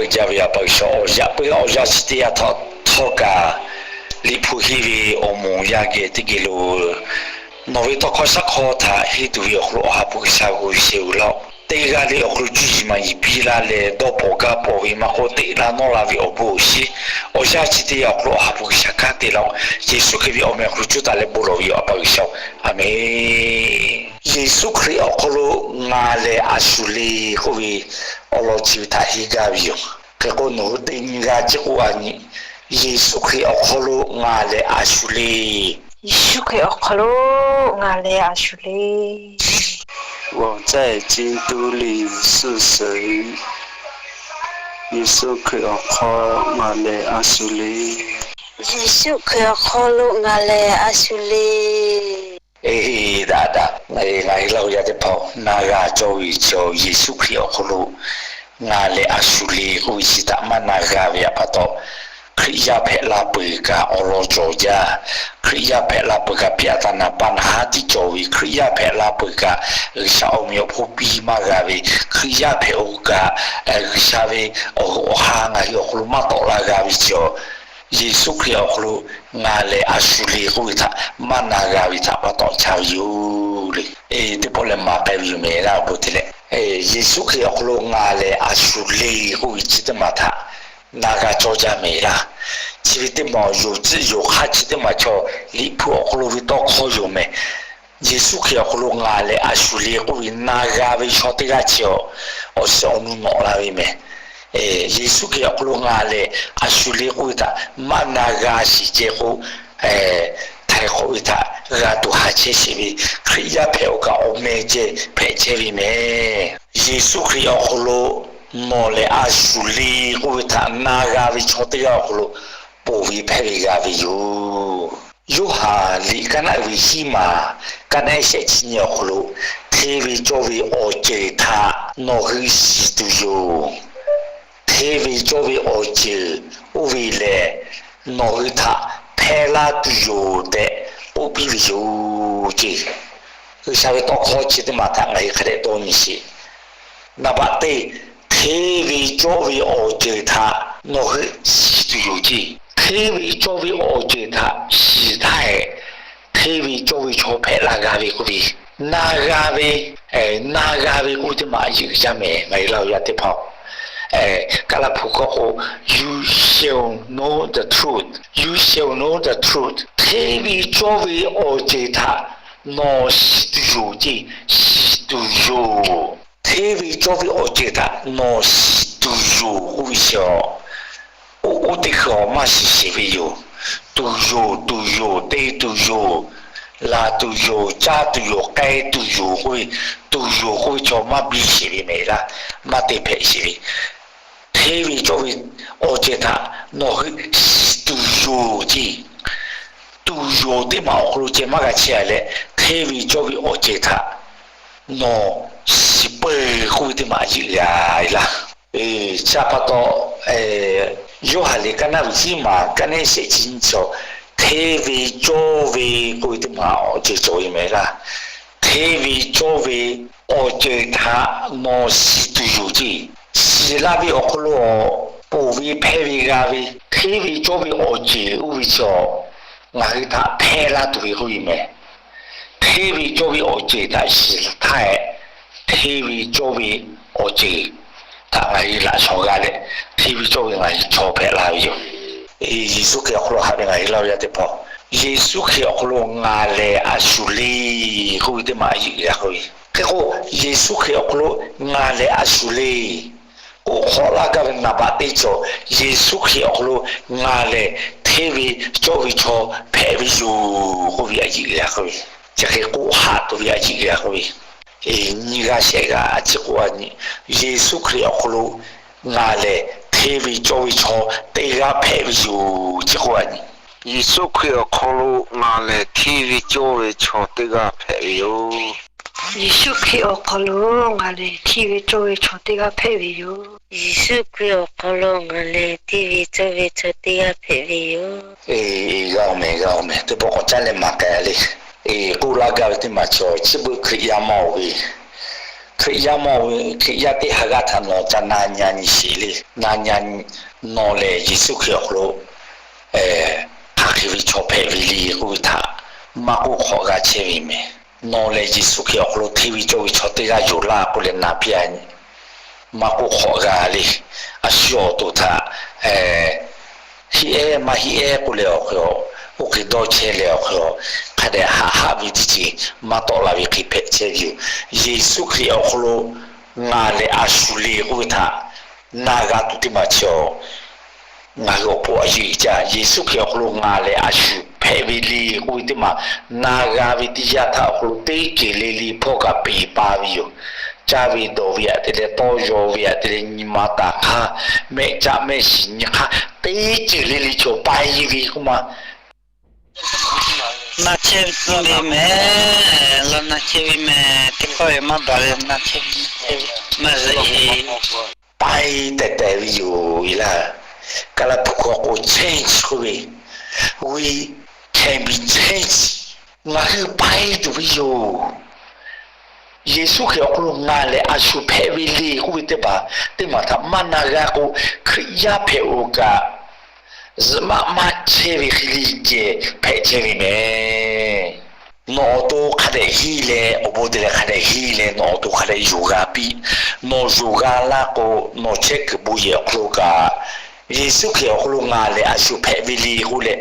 Jaˇ ve A pa G'uiˬsha, awˬ yaꞈ peu laˇ awˬ yaˇ chi teˇ yanˇ htaꞈ htawˇ kaꞈ, Liꞈ hpu henˇ ve awˬ moˍ yaˇ geh teˇ geh lo nawˬ ve tawˇ hkawˇ shaˉ hkawˇ htaꞈ henˇ tuˬ ve awˬ hk'aw lo, Awˬ ha hpu G'uiˬsha, g'uˇ suhˍ uiˍ laˇ-oˆ. Teˇ g'aˇ le awˬ hk'aw lo cuˇ yiˍ maˍ yiˍ piˇ laˇ leh, dawˇ pawˍ gaˇ pawˍ ve maˇ k'oˆ, teꞈ la nawˇ la ve awˬ bon awˬ shinˉ, awˬ yaˇ chi teˇ yanˇ awˬ hk'aw lo Awˬ ha hpu G'uiˬsha kanˉ te laˇ-oˆ. Yeˍsuˆ Hkriꞈ ve awˬ meh awˬ hk'aw lo cuˇ taˍ leh bon lawˬ ve yoˬ, A pa G'uiˬsha-oˬ. A menˬ. Yeˍsuˆ Hkriꞈ awˬ hk'aw lo ngaˬ lehˬ a shu le k'oˆ ve awˬ lawn chi ve htaꞈ henˇ gaˇ ve yoˬ. Hk'e k'o, nawˬ hui teˇ nyi g'a chi k'oˆ a nyi, Yeˍsuˆ Hkriꞈ awˬ hk'aw lo ngaˬ lehˬ a shu le. Yeˍsuˆ Hkriꞈ awˬ hk'aw lo ngaˬ lehˬ a shu le. Yeˍsuˆ Hkriꞈ awˬ hk'aw ngaˬ lehˬ a shu le. Yeˍsuˆ Hkriꞈ awˬ hk'aw lo ngaˬ lehˬ a shu le. Eˬ, daꞈ daꞈ, ngaˬ hui Laˇ huˍ yaˇ teˇ hpaˍ-oˬ, na g'a cawˇ ve chaw, Yeˍsuˆ Hkriꞈ awˬ hk'aw lo ngaˬ lehˬ a shu le k'oˆ ve chi htaꞈ maˇ na g'a ve pa taw, Hkriꞈ yaˇ hpehꞈ la peuˬ kaꞈ awˬ lawn cawˬ jaˇ. Hkriꞈ yaˇ hpehꞈ la peuˬ kaꞈ ပြဿနာ paˇ naˍ haˉ tiˉ cawˬ ve, Hkriꞈ yaˇ hpehꞈ la peuˬ kaꞈ G'uiˬsha awˬ meꞈ awˬ hponˇ piˇ maˇ g'a ve, Hkriꞈ yaˇ hpehꞈ-oˬ kaꞈ G'uiˬsha ve awˬ ha ngaˬ hui awˬ hk'aw lo maˇ tawˆ la g'a ve chaw, Yeˍsuˆ Hkriꞈ awˬ hk'aw lo ngaˬ lehˬ a shu le k'oˆ ve htaꞈ maˇ na g'a ve htaꞈ pa taw chaˇ ve yoˬ le. Teˇ pawˆ leh maˍ k'ai ve yoˬ mehˍ laˇ, awˬ bon te leh, Yeˍsuˆ Hkriꞈ awˬ hk'aw lo ngaˬ lehˬ a shu le k'oˆ ve chi teˇ maˬ htaꞈ na g'a cawˇ jaˇ mehˍ laˇ. Chi ve teˇ maˬ yonˍ tcuhˆ yonˍ hk'aˇ chi teˇ maˬ chaw, Liꞈ hpu awˬ hk'aw lo ve tawˇ hkawˇ yoˬ mehˍ. Yeˍsuˆ Hkriꞈ awˬ hk'aw lo ngaˬ lehˬ a shu le k'oˆ ve na g'a ve chaw teˇ g'aˇ chi awˬ, awˬ shiˍ awˬ nu nawꞈ la ve mehˍ. Yeˍsuˆ Hkriꞈ awˬ hk'aw lo ngaˬ lehˬ a shu le k'oˆ ve htaꞈ maˇ na g'a shiˍ ceh k'o, htaiˍ hk'awꞈ ve htaꞈ g'a tuˬ haˍ chehˇ sheˍ ve, Hkriꞈ yaˇ hpehꞈ-oˬ kaꞈ awˬ meh ceh hpehꞈ chehˇ ve mehˍ. Yeˍsuˆ Hkriꞈ awˬ hk'aw lo nawˬ lehˬ a shu le k'oˆ ve htaꞈ na g'a ve chaw teˇ g'aˇ awˬ hk'aw lo ponˬ ve hpehˇ ve g'a ve yoˬ. Yoˇhanˬ liꞈ kaˉ naˆ uiˍ ve hiˉ maˬ, kaˉ naˆ ehˉ shehˆ chi nyi awˬ hk'aw lo, hteˇ ve cawˇ ve awˬ ceuˬ htaꞈ nawˬ hui shiˍ tuˬ yoˬ. Hteˇ ve cawˇ ve awˬ ceuˬ oˇ ve lehˬ, nawˬ hui htaꞈ hpehˇ laˇ tuˬ yoˬ tehꞈ k'oˆ piˇ ve yoˬ ceˇ. G'uiˬsha ve tawˇ hkawˇ chi teˇ maˬ htaꞈ ngaˬ hui hk'a dehꞈ dawˇ nyi sheˍ. Naˍ baꞈ teˇ, hteˇ ve cawˇ ve awˬ ceuˬ htaꞈ nawˬ hui shiˍ tuˬ yoˬ ceˇ. Hteˇ ve cawˇ ve awˬ ceuˬ htaꞈ shiˍ htaˇ hehꞈ, hteˇ ve cawˇ ve chaw hpehꞈ la g'a ve k'oˆ ve, na g'a ve, na g'a ve k'oˆ ve teˇ maˬ a yeꞈ jaˇ mehˍ. Ngaˬ hui Laˇ huˍ yaˇ teˇ hpaˍ-oˬ, Kaˉlaˇ hpu hkawˇ k'o, you shall know the truth, you shall know the truth. Hteˇ ve cawˇ ve awˬ ceuˬ htaꞈ nawˬ shiˍ tuˬ yoˬ ceˇ, shiˍ tuˬ yoˬ. Hteˇ ve cawˇ ve awˬ ceuˬ htaꞈ nawˬ shiˍ tuˬ yoˬ k'oˆ ve chi a, oˇ teˇ hkui awˬ maˇ shiˍ sheˍ ve yoˬ. Tuˬ yoˬ, tuˬ yoˬ, te tuˬ yoˬ, laˬ tuˬ yoˬ, caˇ tuˬ yoˬ, k'ai tuˬ yoˬ k'oˆ ve, tuˬ yoˬ k'oˆ ve chaw maˇ biˇ sheˍ ve mehˍ laˇ, maˇ te hpehꞈ sheˍ ve. Hteˇ ve cawˇ ve awˬ ceuˬ htaꞈ nawˬ hui shiˍ tuˬ yoˬ ceˇ. Tuˬ yoˬ teˇ maˬ awˬ hk'aw lo ceh maˇ g'a chehˇ a leh, hteˇ ve cawˇ ve awˬ ceuˬ htaꞈ nawˬ shiˍ peuˬ k'oˆ ve teˇ maˬ a yeꞈ g'a laˇ. Chi pa taw, Yoˇhanˬ liꞈ kaˉ naˆ uiˍ hiˉ maˬ, kaˉ naˆ ehˉ shehˆ chi nyi chaw, hteˇ ve cawˇ ve k'oˆ ve teˇ maˬ awˬ ceuˬ cawˬ ve mehˍ laˇ. Hteˇ ve cawˇ ve awˬ ceuˬ htaꞈ nawˬ shiˍ tuˬ yoˬ ceˇ. Shiˍ laˇ ve awˬ hk'aw lo ponˬ ve hpehˇ ve g'a ve, hteˇ ve cawˇ ve awˬ ceuˬ oˇ ve chi a, ngaˬ hui htaꞈ hpehˇ laˇ tuˬ ve k'oˆ ve mehˍ. Hteˇ ve cawˇ ve awˬ ceuˬ htaꞈ shiˍ htaˇ hehꞈ, hteˇ ve cawˇ ve awˬ ceuˬ htaꞈ ngaˬ hui laꞈ shawˍ g'a leh, hteˇ ve cawˇ ve ngaˬ hui chaw hpehꞈ la ve yoˬ. Yeˍsuˆ Hkriꞈ awˬ hk'aw lo haꞈ ve ngaˬ hui Laˇ huˍ yaˇ teˇ hpaˍ, Yeˍsuˆ Hkriꞈ awˬ hk'aw lo ngaˬ lehˬ a shu le k'oˆ ve teˇ maˬ a yeꞈ g'a k'oˆ ve. Hk'e k'o, Yeˍsuˆ Hkriꞈ awˬ hk'aw lo ngaˬ lehˬ a shu le k'oˆ hk'awꞈ laˇ gaˇ ve naˍ baꞈ teˇ cawˬ, Yeˍsuˆ Hkriꞈ awˬ hk'aw lo ngaˬ lehˬ hteˇ ve cawˇ ve chaw hpehꞈ ve yoˬ k'oˆ ve a yeꞈ g'a k'oˆ ve. Chi hk'e k'oˆ haꞈ tuˬ ve a yeꞈ g'a k'oˆ ve. Nyi g'a shehˆ g'a a ciˉ k'oˆ a nyi, Yeˍsuˆ Hkriꞈ awˬ hk'aw lo ngaˬ lehˬ hteˇ ve cawˇ ve chaw teˇ g'aˇ hpehꞈ ve yoˬ ciˉ k'oˆ a nyi, Yeˍsuˆ Hkriꞈ awˬ hk'aw lo ngaˬ lehˬ hteˇ ve cawˇ ve chaw teˇ g'aˇ hpehꞈ ve yoˬ. Yeˍsuˆ Hkriꞈ awˬ hk'aw lo ngaˬ lehˬ hteˇ ve cawˇ ve chaw teˇ g'aˇ hpehꞈ ve yoˬ. Yeˍsuˆ Hkriꞈ awˬ hk'aw lo ngaˬ lehˬ hteˇ ve cawˇ ve chaw teˇ g'aˇ hpehꞈ ve yoˬ. G'a-oˬ mehˍ, g'a-oˬ mehˍ, teˇ pawˆ k'awꞈ caˉ leh maˍ k'ai le. K'oˆ laˇ gaˇ ve teˇ maˬ chaw, chi beuꞈ Hkriꞈ yaˇ maˇ-oˬ ve, Hkriꞈ yaˇ mawˇ ve Hkriꞈ yaˇ teˇ ha g'aˇ htaꞈ nawˬ ca na nyi sheˍ le. Na nyi, nawˬ lehˬ Yeˍsuˆ Hkriꞈ awˬ hk'aw lo hk'aˬ hk'e ve chaw hpehꞈ ve le k'oˆ ve htaꞈ maˇ k'oˆ hk'awꞈ g'a chehˇ ve mehˍ. Nawˬ lehˬ Yeˍsuˆ Hkriꞈ awˬ hk'aw lo hteˇ ve cawˇ ve chaw teˇ g'aˇ yoˬ laˇ k'oˆ leh na piˇ-a nyi. Maˇ k'oˆ hk'awꞈ g'a le. A shu awˬ to htaꞈ heˆ ehˉ maˇ heˆ ehˉ k'oˆ leh awˬ hk'e, oˇ hk'e dawˇ chehˇ leh awˬ hk'e, hk'a dehꞈ haꞈ haˆ ve teˇ ceuˬ maˇ tawˆ la ve hk'e hpehꞈ chehˇ ve yoˬ. Yeˍsuˆ Hkriꞈ awˬ hk'aw lo ngaˬ lehˬ a shu le k'oˆ ve htaꞈ na g'a tuˬ teˇ maˬ chi-a. Ngaˬ hui awˬ pon a yeˇ uiˍ jaˇ. Yeˍsuˆ Hkriꞈ awˬ hk'aw lo ngaˬ lehˬ a shu hpehꞈ ve le k'oˆ ve teˇ maˬ na g'a ve teˇ yanˇ htaˇ awˬ hk'aw lo teˇ ceuˬ le le hpawˇ kaꞈ peˬ pa ve yoˬ. Caˇ ve dawˬ ve aꞈ te leh, tawˇ yaw ve aꞈ te leh, nyi ma taˍ hk'aˇ, mehˆ caˆ mehˆ shiˍ nyi hk'aˇ, teˇ ceuˬ le le cawˬ pa-e ve k'oˆ ma. Na chehˇ ve mehˍ, laˇ na chehˇ ve mehˍ, teˇ hkawˇ ve maˇ baˬ leh na chehˇ ve, maˇ zeꞈ-e. Pa-e tehˬ tehˬ ve yoˬ laˇ. Kaˇlaˇ hpu hkawˇ k'o change k'oˆ ve, we can be changed. Ngaˬ hui pa-e tuˬ ve yoˬ. Yeˍsuˆ Hkriꞈ awˬ hk'aw lo ngaˬ lehˬ a shu hpehꞈ ve le k'oˆ ve teˇ hpaˍ teˇ maˬ htaꞈ maˇ na g'a k'o, Hkriꞈ yaˇ hpehꞈ-oˬ kaꞈ, zuhꞈ maˆ maˇ chehˇ ve hk'e le ceh hpehꞈ chehˇ ve mehˍ. Nawˬ awˬ to hk'a dehꞈ henˇ leh, awˬ bon te leh hk'a dehꞈ henˇ leh, nawˬ awˬ to hk'a dehꞈ yonˍ g'a piˇ. Nawˬ yonˍ g'a laˇ k'o, nawˬ chehˇ kuiˬ bon yehˬ awˬ hk'aw lo kaꞈ, Yeˍsuˆ Hkriꞈ awˬ hk'aw lo ngaˬ lehˬ a shu hpehꞈ ve le k'oˆ leh,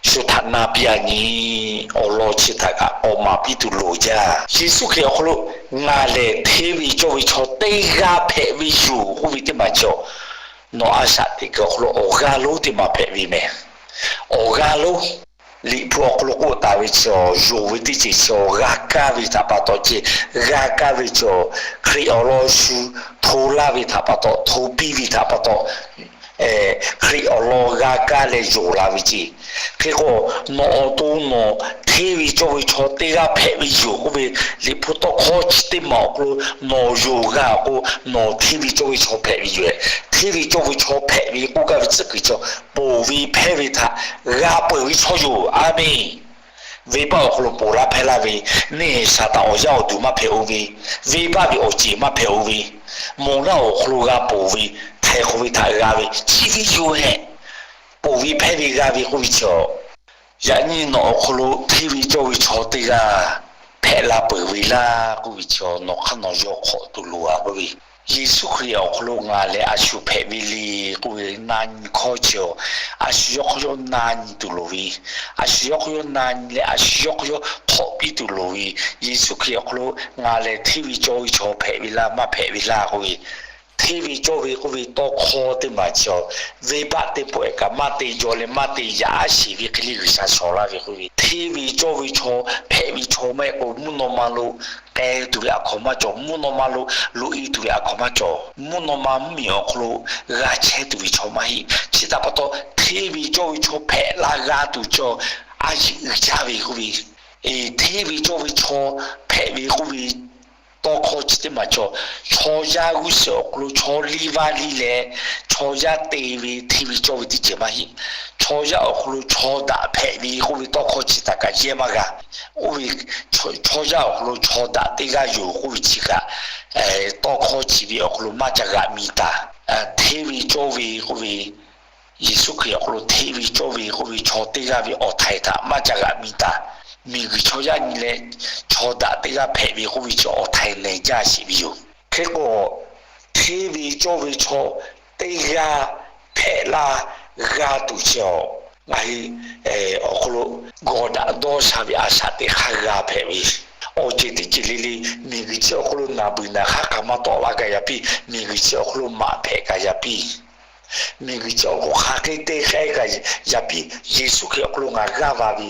shu htaꞈ na piˇ-a nyi. Awˬ lawn chi htaꞈ kaꞈ k'awꞈ maˍ piˇ tuˬ loˍ jaˇ. Yeˍsuˆ Hkriꞈ awˬ hk'aw lo ngaˬ lehˬ hteˇ ve cawˇ ve chaw teˇ g'aˇ hpehꞈ ve yoˬ k'oˆ ve teˇ maˬ cawˬ. Nawˬ a shaꞈ teꞈ kuiˬ awˬ hk'aw lo awˬ g'aˇ lonˉ teˇ maˬ hpehꞈ ve mehˍ. Awˬ g'aˇ lonˉ, Liꞈ hpu awˬ hk'aw lo k'oˆ taˍ ve chaw, yonˍ ve teˇ ceuˬ chaw g'a kaˇ ve htaꞈ pa taw ceh, g'a kaˇ ve chaw, Hkriꞈ awˬ lawn shu hto laˇ ve htaꞈ pa taw, hto piˇ ve htaꞈ pa taw, Hkriꞈ awˬ lawn g'a kaˇ leh yonˍ la ve ceh. Hk'e k'o, nawˬ awˬ to nawˬ hteˇ ve cawˇ ve chaw teˇ g'aˇ hpehꞈ ve yoˬ k'oˆ ve, Liꞈ hpu tawˇ hkawˇ chi teˇ maˬ awˬ hk'aw lo nawˬ yonˍ g'a k'o, nawˬ hteˇ ve cawˇ ve chaw hpehꞈ ve yoˬ. Hteˇ ve cawˇ ve chaw hpehꞈ ve k'oˆ gaˇ ve tcuhˉ kuiˬ chaw, ponˬ ve hpehˇ ve htaꞈ g'a peuˬ ve chaw yoˬ. A menˬ. Venˇbaˆ awˬ hk'aw lo ponˬ laˇ hpehˇ laˇ ve, neˇ Saˍtanˍ awˬ yaˇ awˬ duˬ maˇ hpehꞈ-o ve, venˇbaˆ ve awˬ ceˬ maˇ hpehꞈ-o ve, mawˬ naˆ awˬ hk'aw lo g'a ponˬ ve, htaiˍ hk'awꞈ ve htaꞈ g'a ve chi ve yoˬ hehꞈ. Ponˬ ve hpehˇ ve g'a ve k'oˆ ve chaw, yaꞈ nyi nawˬ awˬ hk'aw lo hteˇ ve cawˇ ve chaw teˇ g'aˇ hpehꞈ la peuˬ ve laˇ k'oˆ ve chaw, nawˬ hk'aˇ nawˬ yaw hk'awꞈ tuˬ loˍ-a k'oˆ ve, Yeˍsuˆ Hkriꞈ awˬ hk'aw lo ngaˬ lehˬ a shu hpehꞈ ve le k'oˆ ve na nyi hkawˇ chi-a, a shu yawˇ hk'aw yawˇ na nyi tuˬ loˍ ve, a shu yawˇ hk'aw yawˇ na nyi leh a shu yawˇ hk'aw yawˇ htawꞈ piˇ tuˬ loˍ ve, Yeˍsuˆ Hkriꞈ awˬ hk'aw lo ngaˬ lehˬ hteˇ ve cawˇ ve chaw hpehꞈ ve laˇ maˇ hpehꞈ ve laˇ k'oˆ ve, hteˇ ve cawˇ ve k'oˆ ve tawˇ hkawˇ teˇ maˬ chi-a, venˇbaˆ teˇ pawˆ-e kaꞈ maˇ te jaw leh maˇ te yaꞈ sheˍ ve hk'e le G'uiˬsha shawˍ laˇ ve k'oˆ ve, hteˇ ve cawˇ ve chaw hpehꞈ ve chaw maˇ heˆ k'o, mvuhˇ naw ma lo k'ai tuˬ ve a hkawnˍ maˇ cawˬ. Mvuhˇ naw ma lo loꞈ-e tuˬ ve a hkawnˍ maˇ cawˬ. Mvuhˇ naw ma mvuhˇmiˬ awˬ hk'aw lo g'a chehˇ tuˬ ve chaw maˇ heˆ. Chi htaꞈ pa taw, hteˇ ve cawˇ ve chaw hpehꞈ la g'a tuˬ chaw, a yeˇ uiˍ jaˇ ve k'oˆ ve, hteˇ ve cawˇ ve chaw hpehꞈ ve k'oˆ ve tawˇ hkawˇ chi teˇ maˬ cawˬ. Chaw yaˇ g'uˇ suhˍ awˬ hk'aw lo chaw liˇ vaˇ liˇ leh, chaw yaˇ te ve hteˇ ve cawˇ ve teˇ ceuˬ maˇ heˆ. Chaw yaˇ awˬ hk'aw lo chaw daꞈ hpehꞈ ve k'oˆ ve tawˇ hkawˇ chi htaꞈ kaꞈ yehˇ maˇ g'a. Oˇ ve chaw yaˇ awˬ hk'aw lo chaw daꞈ teˇ g'aˇ yoˬ k'oˆ ve chi kaꞈ, tawˇ hkawˇ chi ve awˬ hk'aw lo maˇ ca g'aꞈ mi taˍ. Hteˇ ve cawˇ ve k'oˆ ve, Yeˍsuˆ Hkriꞈ awˬ hk'aw lo hteˇ ve cawˇ ve k'oˆ ve chaw teˇ g'aˇ ve awˬ htaiˍ htaꞈ maˇ ca g'aꞈ mi taˍ. Miˬguiˬ chaw yaˇ nyi leh chaw daꞈ teˇ g'aˇ hpehꞈ ve k'oˆ ve chi awˬ htaiˍ nehˬ jaˇ sheˍ ve yoˬ. Hk'e k'o, hteˇ ve cawˇ ve chaw teˇ g'aˇ hpehꞈ laˇ g'a tuˬ chi-a, ngaˬ hui awˬ hk'aw lo gawˬ daꞈ dawˇ sha ve a shaꞈ teꞈ hk'aˇ g'a hpehꞈ ve, awˬ ceuˬ teˇ ceuˬ le le miˬguiˬ chi awˬ hk'aw lo naˬ beuˬ naˬ hk'aˇ kaꞈ maˇ tawˆ la kaꞈ yaꞈ piˇ, miˬguiˬ chi awˬ hk'aw lo maꞈ hpehꞈ kaꞈ yaꞈ piˇ, miˬguiˬ chi awˬ hk'aw lo hk'aˬ hk'e te k'ai kaꞈ yaꞈ piˇ, Yeˍsuˆ Hkriꞈ awˬ hk'aw lo ngaˬ g'aˇ va ve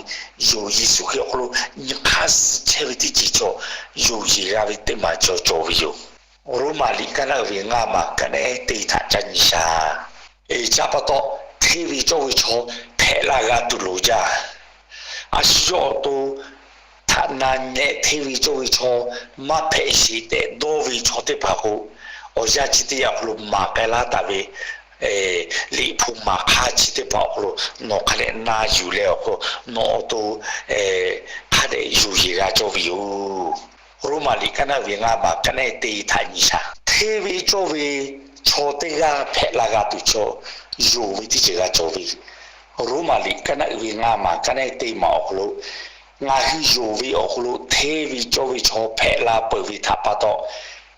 yoˬ. Yeˍsuˆ Hkriꞈ awˬ hk'aw lo nyi hk'aˇ suh chehˇ ve teˇ ceuˬ chaw, yonˍ yeˬ g'a ve teˇ maˬ cawˬ cawˬ ve yoˬ. Roˉmaꞈ liꞈ kaˇ naˆ uiˍ ve ngaˇ maˬ kaꞈ naˆ ehˉ teˇ htaꞈ ca nyi shaˍ. Eˬ, chi pa taw, hteˇ ve cawˇ ve chaw hpehꞈ la g'a tuˬ loˍ jaˇ. A shu yawˇ awˬ to htaꞈ na nyi leh hteˇ ve cawˇ ve chaw maˇ hpehꞈ sheˍ tehꞈ dawˇ ve chaw teˇ hpaˍ k'o, awˬ yanˇ chi teˇ yanˇ awˬ hk'aw lo maˍ k'ai laˇ taˍ ve Liꞈ hpu maˍ hk'aˇ chi teˇ hpaˍ awˬ hk'aw lo nawˬ hk'a dehꞈ na yuˬ leh awˬ hk'aw lo nawˬ awˬ to hk'a dehꞈ yonˍ yeˬ g'a cawˇ ve yoˬ. Roˉmaꞈ liꞈ kaˉ naˆ uiˍ ve ngaˇ maˬ kaˉ naˆ teˇ htaꞈ nyi shaˍ. Hteˇ ve cawˇ ve chaw teˇ g'aˇ hpehꞈ la g'a tuˬ chaw, yonˍ ve teˇ ceuˬ g'a cawˬ ve. Roˉmaꞈ liꞈ kaˉ naˆ uiˍ ve ngaˇ maˬ kaˉ naˆ teˇ maˬ awˬ hk'aw lo, ngaˬ hui yonˍ ve awˬ hk'aw lo hteˇ ve cawˇ ve chaw hpehꞈ la peuˬ ve htaꞈ pa taw,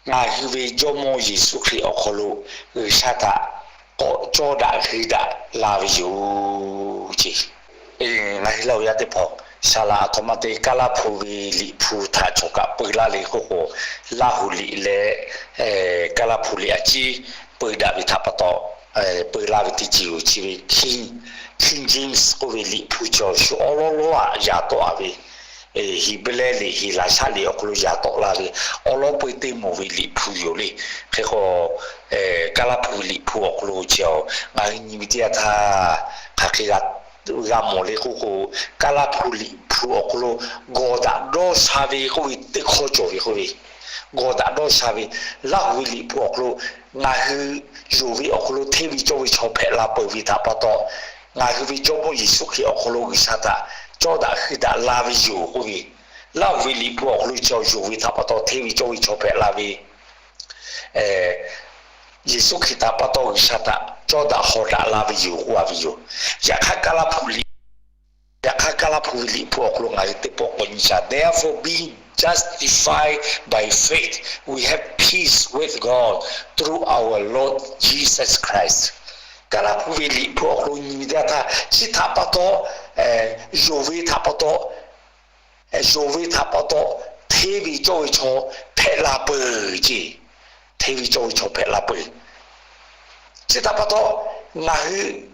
ngaˬ hui ve Jawˇmawˇ Yeˍsuˆ Hkriꞈ awˬ hk'aw lo G'uiˬsha htaꞈ k'awꞈ cawˇ daꞈ hui daꞈ la ve yoˬ ce. Ngaˬ hui laˇ oˬ yaˇ teˇ hpaˍ, saˍ laꞈ aˬ htoꞈ ma te Kaˇlaˇ hpu ve Liꞈ hpu htaꞈ cawˬ kaꞈ peu laˇ le k'oˆ k'o, Laˇ huˍ liꞈ leh Kaˇlaˇ hpu liꞈ a ciˉ peu daꞈ ve htaꞈ pa taw, peu laˇ ve teˇ ceuˬ yoˬ. Chi ve King James k'oˆ ve Liꞈ hpu cawˬ shu awˉ lawˉ lawˉ aꞈ yaꞈ tawˆ a ve, Heˍbrehˇ liꞈ Heˍlaˍsaˆ liꞈ awˬ hk'aw lo yaꞈ tawˆ la ve awˉ lawˉ peu teˇ moˍ ve Liꞈ hpu yoˬ le. Hk'e k'o, Kaˇlaˇ hpu ve Liꞈ hpu awˬ hk'aw lo chi a, ngaˬ hui nyi ve teˇ yanˇ htaˇ hk'aˬ hk'e g'a mawˬ le k'oˆ k'o, Kaˇlaˇ hpu Liꞈ hpu awˬ hk'aw lo gawˬ daꞈ dawˇ sha ve k'oˆ ve teˇ hkawˇ cawˬ ve k'oˆ ve, gawˬ daꞈ dawˇ sha ve, Laˇ huˍ ve Liꞈ hpu awˬ hk'aw lo ngaˬ hui yonˍ ve awˬ hk'aw lo hteˇ ve cawˇ ve chaw hpehꞈ la peuˬ ve htaꞈ pa taw, ngaˬ hui ve Jawˇmawˇ Yeˍsuˆ Hkriꞈ awˬ hk'aw lo G'uiˬsha htaꞈ cawˇ daꞈ hui daꞈ la ve yoˬ k'oˆ ve, Laˇ huˍ ve Liꞈ hpu awˬ hk'aw lo chi a yonˍ ve htaꞈ pa taw hteˇ ve cawˇ ve chaw hpehꞈ la ve Yeˍsuˆ Hkriꞈ htaꞈ pa taw G'uiˬsha htaꞈ cawˇ daꞈ hawˍ daꞈ la ve yoˬ k'oˆ a ve yoˬ. Yaꞈ hk'aˇ Kaˇlaˇ hpu Liꞈ, yaꞈ hk'aˇ Kaˇlaˇ hpu ve Liꞈ hpu awˬ hk'aw lo ngaˬ hui teˇ pawˆ k'awꞈ nyi shaˍ. Therefore, being justified by faith, we have peace with God through our Lord Jesus Christ. Kaˇlaˇ hpu ve Liꞈ hpu awˬ hk'aw lo nyi ve teˇ yanˇ htaˇ chi htaꞈ pa taw, yonˍ ve htaꞈ pa taw, yonˍ ve htaꞈ pa taw hteˇ ve cawˇ ve chaw hpehꞈ la peuˬ ce. Hteˇ ve cawˇ ve chaw hpehꞈ la peuˬ. Chi htaꞈ pa taw ngaˬ hui,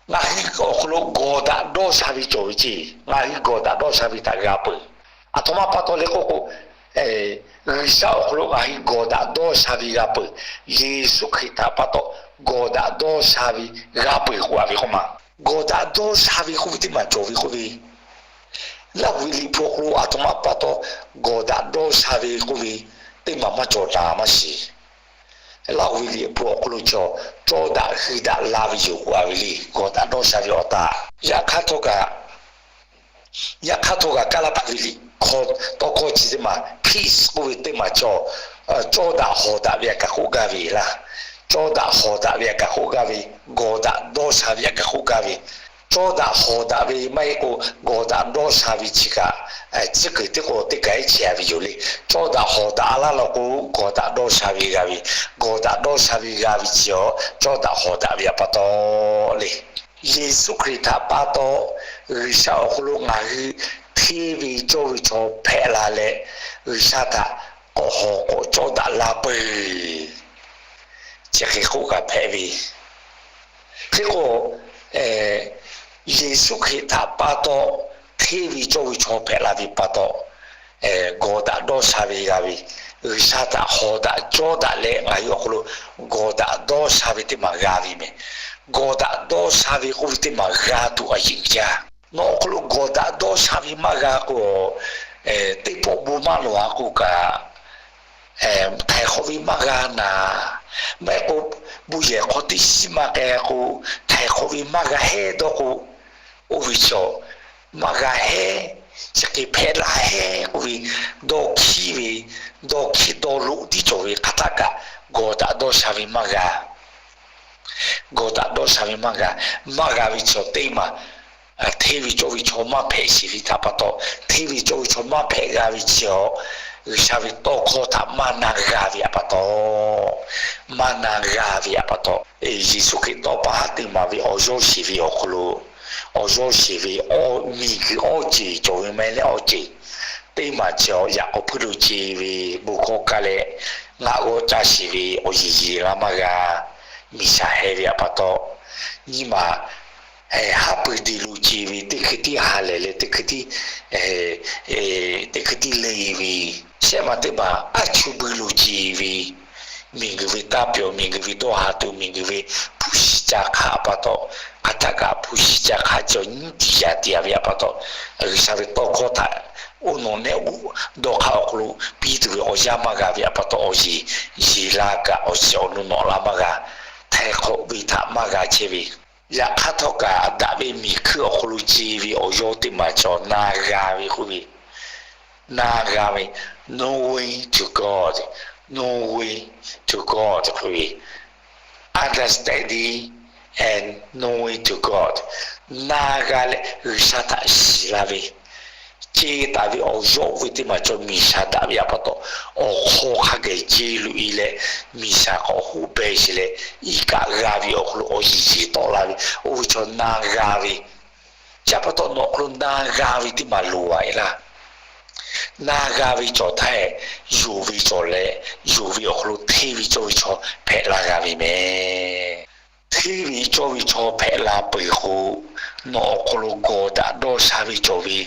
ngaˬ hui awˬ hk'aw lo gawˬ daꞈ dawˇ sha ve cawˬ ve ce. Ngaˬ hui gawˬ daꞈ dawˇ sha ve htaꞈ g'a peuˬ. Aˬ htoꞈ ma pa taw le k'oˆ k'o, G'uiˬsha awˬ hk'aw lo ngaˬ hui gawˬ daꞈ dawˇ sha ve g'a peuˬ. Yeˍsuˆ Hkriꞈ htaꞈ pa taw gawˬ daꞈ dawˇ sha ve g'a peuˬ k'oˆ a ve k'oˆ ma. Gawˬ daꞈ dawˇ sha ve k'oˆ ve teˇ maˬ cawˬ ve k'oˆ ve, Laˇ huˍ ve Liꞈ hpu awˬ hk'aw lo aˬ htoꞈ ma pa taw gawˬ daꞈ dawˇ sha ve k'oˆ ve teˇ maˬ maˇ cawˬ na maˇ shiˍ. Laˇ huˍ ve Liꞈ hpu awˬ hk'aw lo cawˬ, cawˇ daꞈ hui daꞈ la ve yoˬ k'oˆ a ve le. Gawˬ daꞈ dawˇ sha ve awˬ taꞈ. Yaꞈ hk'aˇ htawˇ kaꞈ, yaꞈ hk'aˇ htawˇ kaꞈ Kaˇlaˇ hpu ve Liꞈ hkawˇ tawˇ hkawˇ chi teˇ maˬ peace k'oˆ ve teˇ maˬ cawˬ, cawˇ daꞈ hawˍ daꞈ ve aꞈ kaˬ k'oˆ gaˇ ve laˇ. Cawˇ daꞈ hawˍ daꞈ ve aꞈ kaˬ k'oˆ gaˇ ve, gawˬ daꞈ dawˇ sha ve aꞈ kaˬ k'oˆ gaˇ ve, cawˇ daꞈ hawˍ daꞈ ve maˇ heˆ k'o gawˬ daꞈ dawˇ sha ve chi kaꞈ, tcuhˉ kuiˬ teˇ k'o teˇ kaˬ iˉ chehˇ a ve yoˬ le. Cawˇ daꞈ hawˍ daꞈ laˇ law k'o, gawˬ daꞈ dawˇ sha ve g'a ve, gawˬ daꞈ dawˇ sha ve g'a ve chi a, cawˇ daꞈ hawˍ daꞈ ve aꞈ pa taw le. Yeˍsuˆ Hkriꞈ htaꞈ pa taw G'uiˬsha awˬ hk'aw lo ngaˬ hui hteˇ ve cawˇ ve chaw hpehꞈ la leh, G'uiˬsha htaꞈ k'awꞈ hawˍ k'awꞈ cawˇ daꞈ la peuˬ. Chi hk'e k'oˆ kaꞈ hpehꞈ ve, hk'e k'o, Yeˍsuˆ Hkriꞈ htaꞈ pa taw hteˇ ve cawˇ ve chaw hpehꞈ la ve pa taw, gawˬ daꞈ dawˇ sha ve g'a ve, G'uiˬsha htaꞈ hawˍ daꞈ cawˇ daꞈ leh ngaˬ hui awˬ hk'aw lo gawˬ daꞈ dawˇ sha ve teˇ maˬ g'a ve meh. Gawˬ daꞈ dawˇ sha ve k'oˆ ve teˇ maˬ g'a tuˬ a yeꞈ jaˇ. Nawˬ awˬ hk'aw lo gawˬ daꞈ dawˇ sha ve maˇ g'a k'o, teˇ pawˆ bon maˇ lawˬ a k'o kaꞈ, htaiˍ hk'awꞈ ve maˇ g'a naˍ, maˇ heˆ k'o, bon yehˬ hk'aw teˇ shiˉ maˇ k'ai k'o, htaiˍ hk'awꞈ ve maˇ g'a heˉ dawˇ k'o, oˇ ve chaw maˇ g'a heˉ, chi hk'e hpehꞈ la heˉ k'oˆ ve, dawˇ hkiˉ ve, dawˇ hkiˉ dawˇ loꞈ tiˉ cawˬ ve hk'aˬ htaˆ kaꞈ gawˬ daꞈ dawˇ sha ve maˇ g'a. Gawˬ daꞈ dawˇ sha ve maˇ g'a. Maˇ g'a ve chaw teˇ maˬ, hteˇ ve cawˇ ve chaw maˇ hpehꞈ sheˍ ve htaꞈ pa taw, hteˇ ve cawˇ ve chaw maˇ hpehꞈ g'a ve chi a, G'uiˬsha ve tawˇ hkawˇ htaꞈ maˇ na g'a ve aꞈ pa taw, maˇ na g'a ve aꞈ pa taw, Yeˍsuˆ Hkriꞈ tawˇ pa haˉ teˇ maˬ ve awˬ yawˇ sheˍ ve awˬ hk'aw lo, awˬ yawˇ sheˍ ve, miˬguiˬ awˇ ceˬ cawˬ ve meh leh awˇ ceˬ teˇ maˬ chi a, yaꞈ k'aw puiˉ lo ce ve bon hkawˇ kaˇ leh, ngaˆ g'awˇ caˇ sheˍ ve awˬ yeˬ yeˬ la maˇ g'a. Miˬ shaˍ heh ve aꞈ pa taw, nyi maˬ haˉ pui de lo ce ve teˇ hkui tiˉ ha lehˬ leh teˇ hkui tiˉ, teˇ hkui tiˉ le ve, shehˆ ma teˇ maˬ aˉ chu bui lo ce ve, miˬguiˬ ve taˇ pyawˬ, miˬguiˬ ve dawˇ ha tuˬ, miˬguiˬ ve hpu shi ca hk'aˆ aꞈ pa taw, hk'aˬ htaˆ kaꞈ hpu shi ca hk'aˆ cawˬ nyiˉ tiˍ yaꞈ tiˍ a ve aꞈ pa taw, G'uiˬsha ve tawˇ hkawˇ htaꞈ oˇ nawˬ nehˆ uˉ dawˇ hk'aˇ awˬ hk'aw lo piˇ tuˬ ve awˬ yanˇ maˇ g'a ve aꞈ pa taw, awˬ yeˬ yeˬ la kaꞈ awˬ shiˍ awˬ nu nawꞈ la maˇ g'a. Htaiˍ hk'awꞈ ve htaꞈ maˇ g'a chehˇ ve, yaꞈ hk'aˇ htawˇ kaꞈ daꞈ ve miˬ hkuiˇ awˬ hk'aw lo ce ve awˬ yawˇ teˇ maˬ cawˬ na g'a ve k'oˆ ve, Na g'a ve, knowing to God, knowing to God k'oˆ ve, understanding and knowing to God. Na g'a leh G'uiˬsha htaꞈ shiˍ la ve, ce taˍ ve awˬ yawˇ oˇ ve teˇ maˬ cawˬ Miˬguiˬsha daꞈ ve htaꞈ pa taw, awˬ hk'aw hk'a geh ce loꞈ e leh, Miˬguiˬsha k'awꞈ hoˆ beh sheˍ leh, iˉ kaˆ g'a ve awˬ hk'aw lo awˬ yeˬ yeˬ tawˆ la ve, oˇ ve chaw na g'a ve. Chi htaꞈ pa taw, nawˬ awˬ hk'aw lo na g'a ve teˇ maˬ loˍ a e laˇ. Na g'a ve cawˬ htaˇ, yonˍ ve cawˬ leh, yonˍ ve awˬ hk'aw lo hteˇ ve cawˇ ve chaw hpehꞈ la g'a ve meh. Hteˇ ve cawˇ ve chaw hpehꞈ la peuˬ k'o, nawˬ awˬ hk'aw lo gawˬ daꞈ dawˇ sha ve cawˬ ve,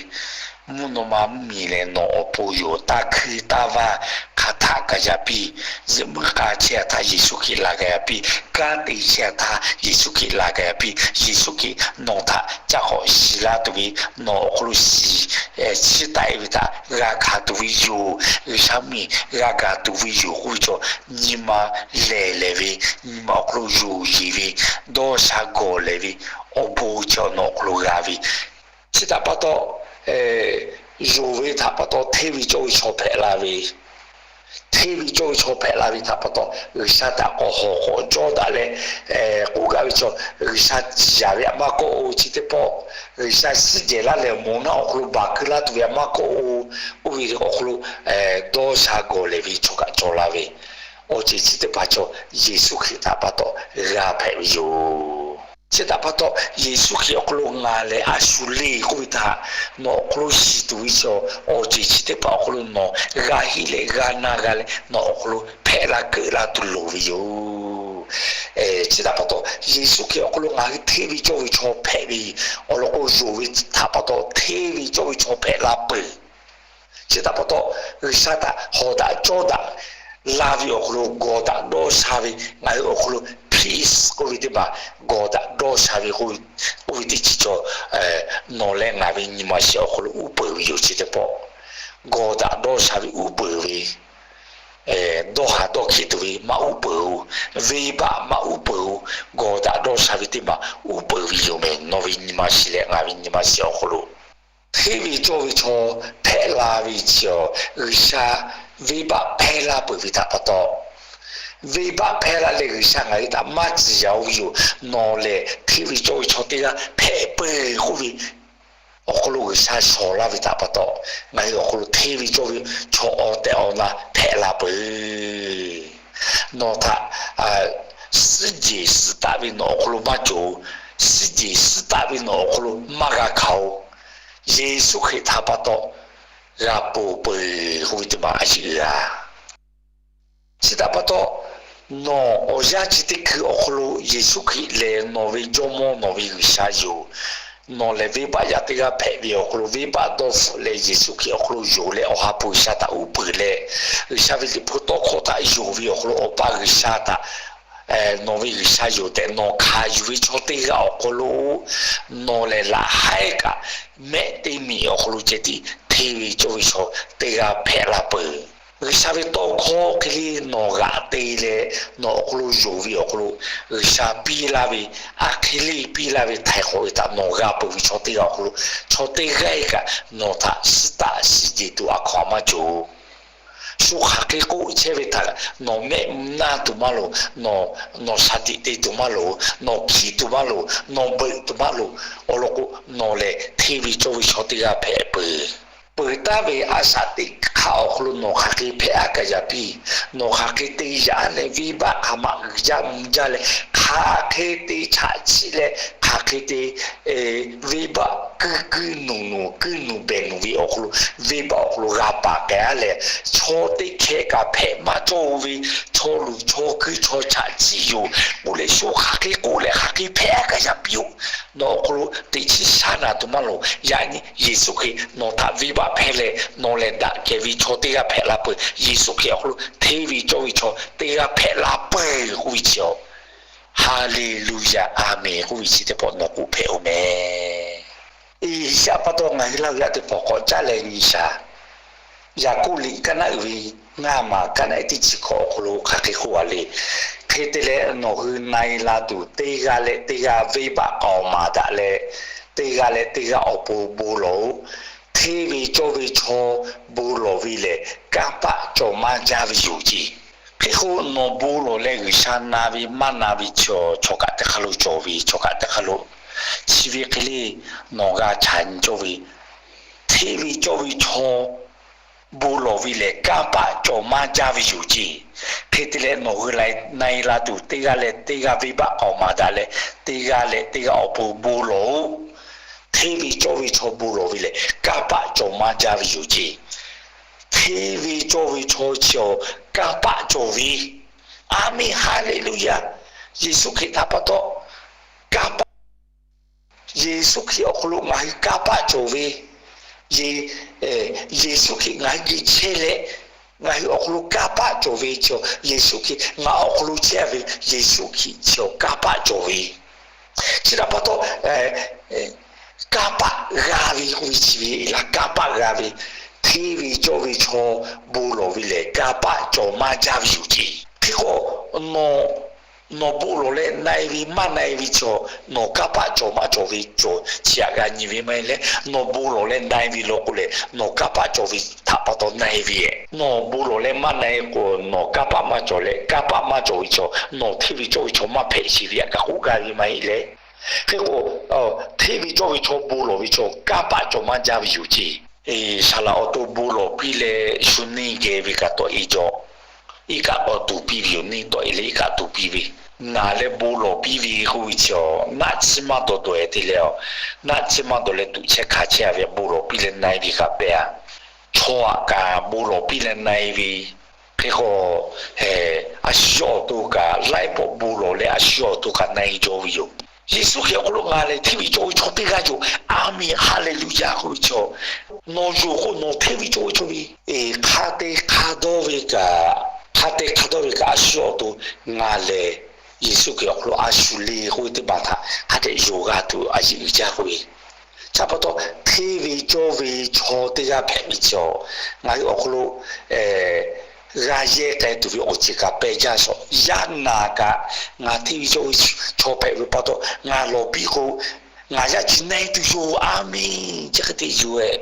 mvuhˇ naw ma mvuhˇmiˬ lehˬ nawˬ awˬ pon yoˬ. Taˇ hkuiˇ taˇ vaˇ hk'a htaˆ kaꞈ yaꞈ piˇ, zuhꞈ muiˉ k'a chehˇ a htaˇ Yeˍsuˆ Hkriꞈ laˬ g'a yaꞈ piˇ, kanˉ te chehˇ a htaˇ Yeˍsuˆ Hkriꞈ laˬ g'a yaꞈ piˇ, Yeˍsuˆ Hkriꞈ nawˬ htaꞈ ca k'awꞈ shiˍ la tuˬ ve, nawˬ awˬ hk'aw lo shiˍ, chiˇ taˆ e ve htaꞈ g'a hkanˍ tuˬ ve yoˬ. G'uiˬsha mvuhˇmiˬ g'a gaˬ tuˬ ve yoˬ k'oˆ ve chaw, nyi ma lehˬ lehˬ ve, nyi ma awˬ hk'aw lo yonˍ yeˬ ve, dawˇ sha gawˬ lehˬ ve, awˬ bon chi awˬ nawˬ awˬ hk'aw lo g'a ve. Chi htaꞈ pa taw, yonˍ ve htaꞈ pa taw hteˇ ve cawˇ ve chaw hpehꞈ la ve, hteˇ ve cawˇ ve chaw hpehꞈ la ve htaꞈ pa taw, G'uiˬsha htaꞈ k'awꞈ hawˬ k'awꞈ cawˇ daꞈ leh k'oˆ g'a ve chaw, G'uiˬsha ciˍ yanˍ ve htaꞈ maˇ kawˆ-o. Chi teˇ pawˆ G'uiˬsha suhˉ jehˬ laˇ leh mawˬ naˉ awˬ hk'aw lo baˬ keu laˇ tuˬ ve htaꞈ maˇ kawˆ-o. Oˇ ve awˬ hk'aw lo dawˇ sha gawˬ lehˬ ve chaw kaꞈ cawˬ la ve, awˬ ceuˬ chi teˇ hpaˍ chaw Yeˍsuˆ Hkriꞈ htaꞈ pa taw g'a hpehꞈ ve yoˬ. Chi htaꞈ pa taw, Yeˍsuˆ Hkriꞈ awˬ hk'aw lo ngaˬ lehˬ a shu le k'oˆ ve htaꞈ nawˬ awˬ hk'aw lo shiˍ tuˬ ve chaw, awˬ ceuˬ chi teˇ hpaˍ awˬ hk'aw lo nawˬ g'a heˆ leh g'a na g'a leh nawˬ awˬ hk'aw lo hpehꞈ la keuˆ la tuˬ loˍ ve yoˬ. Chi htaꞈ pa taw, Yeˍsuˆ Hkriꞈ awˬ hk'aw lo ngaˬ hui hteˇ ve cawˇ ve chaw hpehꞈ ve, awˬ lawn k'o yonˍ ve htaꞈ pa taw hteˇ ve cawˇ ve chaw hpehꞈ la peuˬ. Chi htaꞈ pa taw, G'uiˬsha htaꞈ hawˬ daꞈ cawˇ daꞈ la ve awˬ hk'aw lo gawˬ daꞈ dawˇ sha ve, ngaˬ hui awˬ hk'aw lo peace k'oˆ ve teˇ maˬ, gawˬ daꞈ dawˇ sha ve k'oˆ ve teˇ chi cawˬ, nawˬ leh ngaˬ ve nyi ma shiˍ awˬ hk'aw lo uˉ peunˍ ve yoˬ. Chi teˇ pawˆ gawˬ daꞈ dawˇ sha ve uˉ peunˍ ve, dawˇ haˍ dawˇ hkiˆ tuˬ ve maˇ uˉ peunˍ-o. Venˇbaˆ maˇ uˉ peunˍ-o. Gawˬ daꞈ dawˇ sha ve teˇ maˬ uˉ peunˍ ve yoˬ meh. Nawˬ ve nyi ma shiˍ leh ngaˬ ve nyi ma shiˍ awˬ hk'aw lo hteˇ ve cawˇ ve chaw hpehꞈ la ve chi awˬ, G'uiˬsha venˇbaˆ hpehˇ laˇ peuˬ ve htaꞈ pa taw, venˇbaˆ hpehˇ laˇ leh G'uiˬsha ngaˬ hui htaꞈ maˇ ciˍ yanˍ-o ve yoˬ. Nawˬ lehˬ hteˇ ve cawˇ ve chaw teˇ g'aˇ hpehꞈ peuˬ k'oˆ ve awˬ hk'aw lo G'uiˬsha shawˍ laˇ ve htaꞈ pa taw, ngaˬ hui awˬ hk'aw lo hteˇ ve cawˇ ve chaw awˬ tehˬ awˬ na hpehꞈ la peuˬ. Nawˬ htaꞈ suhˉ jehˬ suhˉ taˆ ve nawˬ awˬ hk'aw lo maˇ cawˬ-o. Suhˉ jehˬ suhˉ taˆ ve nawˬ awˬ hk'aw lo maˇ g'a hkanˍ-o. Yeˍsuˆ Hkriꞈ htaꞈ pa taw g'a ponˬ peuˬ k'oˆ ve teˇ maˬ a yeꞈ g'a. Chi htaꞈ pa taw, nawˬ awˬ yanˇ chi teˇ hkui awˬ hk'aw lo Yeˍsuˆ Hkriꞈ lehˬ nawˬ ve Jawˇmawˇ nawˬ ve G'uiˬsha yoˬ. Nawˬ lehˬ venˇbaˆ yaˇ teˇ g'aˇ hpehꞈ ve awˬ hk'aw lo venˇbaˆ dawˇ hpfuhˆ leh Yeˍsuˆ Hkriꞈ awˬ hk'aw lo yonˍ leh Awˬ ha hpu G'uiˬsha htaꞈ uˉ peunˍ leh, G'uiˬsha ve Liꞈ hpu tawˇ hkawˇ htaꞈ yonˍ ve awˬ hk'aw lo Awˬ pa G'uiˬsha htaꞈ nawˬ ve G'uiˬsha yoˬ tehꞈ nawˬ hkanˍ yuˬ ve chaw teˇ g'aˇ awˬ hk'aw lo, nawˬ lehˬ laꞈ haiˉ kaꞈ mehˆ teˇ miꞈ awˬ hk'aw lo ceh tiˉ hteˇ ve cawˇ ve chaw teˇ g'aˇ hpehꞈ la peuˬ. G'uiˬsha ve tawˇ hkawˇ hk'e le nawˬ g'aꞈ te leh, nawˬ awˬ hk'aw lo yonˍ ve awˬ hk'aw lo G'uiˬsha piˇ laˇ ve, a hk'e le piˇ laˇ ve htaiˍ hk'awꞈ ve htaꞈ nawˬ g'a peuˬ ve chaw teˇ g'aˇ awˬ hk'aw lo, chaw teˇ g'aˇ kaꞈ nawˬ htaꞈ suhˉ taˆ suhˉ jehˬ tuˬ a hkaw-anˬ maˇ cawˬ. Shu hk'aˬ hk'e k'oˆ chehˇ ve htaꞈ nawˬ mehˆ mvuh naˇ tuˬ maˇ loˍ, nawˬ shaˍ tiꞈ te tuˬ maˇ loˍ, nawˬ hkiˇ tuˬ maˇ loˍ, nawˬ beuꞈ tuˬ maˇ loˍ. Awˬ lawn k'o, nawˬ lehˬ hteˇ ve cawˇ ve chaw teˇ g'aˇ hpehꞈ peuˬ. Peuˬ taˍ ve a shaꞈ teꞈ hk'aˇ awˬ hk'aw lo nawˬ hk'aˬ hk'e hpehꞈ aˉ kaꞈ yaꞈ piˇ. Nawˬ hk'aˬ hk'e te yaꞈ aˉ leh venˇbaˆ hk'aˬ ma uiˍ jaˇ mvuh jaˇ leh, hk'aˬ hk'e te chaꞈ chiˆ leh, hk'aˬ hk'e te venˇbaˆ kuiˇ kuiˇ nuˬ nuˬ kuiˇ nuˬ behˬ nuˬ ve awˬ hk'aw lo, venˇbaˆ awˬ hk'aw lo g'a paˍ k'ai aˉ leh, chaw teˇ hkeh kaꞈ hpehꞈ maˇ cawˇ-o ve, chaw luˬ chaw kuiˇ chaw chaꞈ chiˆ yoˬ k'oˆ leh, shu hk'aˬ hk'e k'oˆ leh hk'aˬ hk'e hpehꞈ aˉ kaꞈ yaꞈ piˇ-oˆ. Nawˬ awˬ hk'aw lo teꞈ chiˉ shaˉ naˬ tuˬ maˇ loˍ. Yaꞈ nyi Yeˍsuˆ Hkriꞈ nawˬ htaꞈ venˇbaˆ hpehˇ leh, nawˬ lehˬ daꞈ kehˬ ve chaw teˇ g'aˇ hpehꞈ la peuˬ. Yeˍsuˆ Hkriꞈ awˬ hk'aw lo hteˇ ve cawˇ ve chaw teˇ g'aˇ hpehꞈ la peuˬ k'oˆ ve chi-oˬ. Haˍleˍluˍyaˍ, Aˍmenˍ k'oˆ ve chi teˇ pawˆ nawˬ k'oˆ hpehꞈ-oˬ meh. Iˉsaˍ pa taw ngaˬ hui laˇ ve yaˇ teˇ hpaˍ k'awꞈ caˉ leh nyi shaˍ. Yaˍkoˆ liꞈ kaˉ naˆ uiˍ ve ngaˇ maˬ kaˉ naˆ teˇ chi hkawꞈ awˬ hk'aw lo hk'aˬ hk'e k'oˆ a le. Hk'e te leh, nawˬ hui na-e la tuˬ teˇ g'aˇ leh teˇ g'aˇ venˇbaˆ k'aoˍ maˍ daꞈ leh, teˇ g'aˇ leh teˇ g'aˇ awˬ pon bon lawˬ-oꞈ. Hteˇ ve cawˇ ve chaw bon lawˬ ve lehˬ, kanˇ paˆ cawˬ maˇ jaˇ ve yoˬ ceˇ. Hk'e k'o, nawˬ bon lawˬ leh G'uiˬsha na ve maˇ na ve chaw, chaw kaꞈ teˇ hk'aˇ lo cawˬ ve, chaw kaꞈ teˇ hk'aˇ lo. Chi ve hk'e le, nawˬ g'a chaꞈ nyi cawˇ ve, hteˇ ve cawˇ ve chaw bon lawˬ ve lehˬ, kanˇ paˆ cawˬ maˇ jaˇ ve yoˬ ceˇ. Hk'e te leh, nawˬ hui na-e la tuˬ, teˇ g'aˇ leh teˇ g'aˇ venˇbaˆ k'aoˍ maˍ daꞈ leh, teˇ g'aˇ leh teˇ g'aˇ awˬ pon bon lawˬ-oꞈ. Hteˇ ve cawˇ ve chaw bon lawˬ ve lehˬ, kanˇ paˆ cawˬ maˇ jaˇ ve yoˬ ceˇ. Hteˇ ve cawˇ ve chaw chi awˬ kanˇ paˆ cawˬ ve. Aˍmenˍ, Haˍleˍluˍyaˍ. Yeˍsuˆ Hkriꞈ htaꞈ pa taw kanˇ paˆ, Yeˍsuˆ Hkriꞈ awˬ hk'aw lo ngaˬ hui kanˇ paˆ cawˬ ve, Yeˍsuˆ Hkriꞈ ngaˬ hui geh chehˇ leh, ngaˬ hui awˬ hk'aw lo kanˇ paˆ cawˬ ve chi, Yeˍsuˆ Hkriꞈ ngaˬ awˬ hk'aw lo chehˇ ve, Yeˍsuˆ Hkriꞈ chi awˬ kanˇ paˆ cawˬ ve. Chi htaꞈ pa taw, kanˇ paˆ g'a ve k'oˆ ve chi ve laˇ, kanˇ paˆ g'a ve, hteˇ ve cawˇ ve chaw bon lawˬ ve lehˬ, kanˇ paˆ cawˬ maˇ jaˇ ve yoˬ ceˇ. Hk'e k'o, nawˬ, nawˬ bon lawˬ leh na-e ve maˇ na-e ve chaw, nawˬ kanˇ paˆ cawˬ maˇ cawˬ ve cawˬ chi htaꞈ g'a nyi ve maˇ heˆ leh, nawˬ bon lawˬ leh na-e ve law k'o lehˬ, nawˬ kanˇ paˆ cawˬ ve htaꞈ pa taw na-e ve. Nawˬ bon lawˬ leh maˇ na-e k'o, nawˬ kanˇ paˆ maˇ cawˬ leh, kanˇ paˆ maˇ cawˬ ve chaw, nawˬ hteˇ ve cawˇ ve chaw maˇ hpehꞈ sheˍ ve htaꞈ kaꞈ k'oˆ gaˇ ve maˇ heˆ leh. Hk'e k'o, hteˇ ve cawˇ ve chaw bon lawˬ ve chaw kanˇ paˆ cawˬ maˇ jaˇ ve yoˬ ceˇ. Saˍ laꞈ awˬ to bon lawˬ piˇ leh shu neˇ geh ve kaꞈ tawˆ-e jaw. Iˉ kaˆ k'awꞈ tuˍ piˇ ve yoˬ. Neˇ tawˆ-e leh iˉ kaˆ tuˍ piˇ ve, naˬ leh bon lawˬ piˇ ve k'oˆ ve chi, naˆ tsuhˇ maˇ dawˬ dawˬ-e te leh, naˆ tsuhˇ maˇ dawˬ leh tuꞈ chehˇ hkanˍ chehˇ-a ve, bon lawˬ piˇ leh na-e ve kaꞈ pehˇ-a. Chaw aꞈ kaꞈ bon lawˬ piˇ leh na-e ve. Hk'e k'o, a shu yawˇ awˬ to kaꞈ laiˉ pawˆ bon lawˬ leh a shu yawˇ awˬ to kaꞈ na-e jaw ve yoˬ. Yeˍsuˆ Hkriꞈ awˬ hk'aw lo ngaˬ lehˬ hteˇ ve cawˇ ve chaw teˇ g'aˇ yoˬ. Aˍmenˍ, Haˍleˍluˍyaˍ k'oˆ ve chaw, nawˬ yoˬ k'o nawˬ hteˇ ve cawˇ ve chaw ve, hk'a te hk'a dawˇ ve kaꞈ, hk'a te hk'a dawˇ ve kaꞈ a shu yawˇ awˬ to ngaˬ lehˬ Yeˍsuˆ Hkriꞈ awˬ hk'aw lo a shu le k'oˆ ve teˇ hpaˍ htaꞈ hk'a dehꞈ yonˍ g'a tuˬ a yeꞈ uiˍ jaˇ k'oˆ ve. Chi pa taw, hteˇ ve cawˇ ve chaw teˇ g'aˇ hpehꞈ ve chi, ngaˬ hui awˬ hk'aw lo g'a yehˇ k'ai tuˬ ve awˬ ceuˬ kaꞈ pehˇ jaˇ shawˍ. Yaˇ naˬ kaꞈ ngaˬ hteˇ ve cawˇ ve chaw hpehꞈ ve pa taw, ngaˬ lawˬ piˇ k'o, ngaˬ yaˇ chi na-e tuˬ yoˬ. Aˍmenˍ. Chi hk'e te yoˬ eh.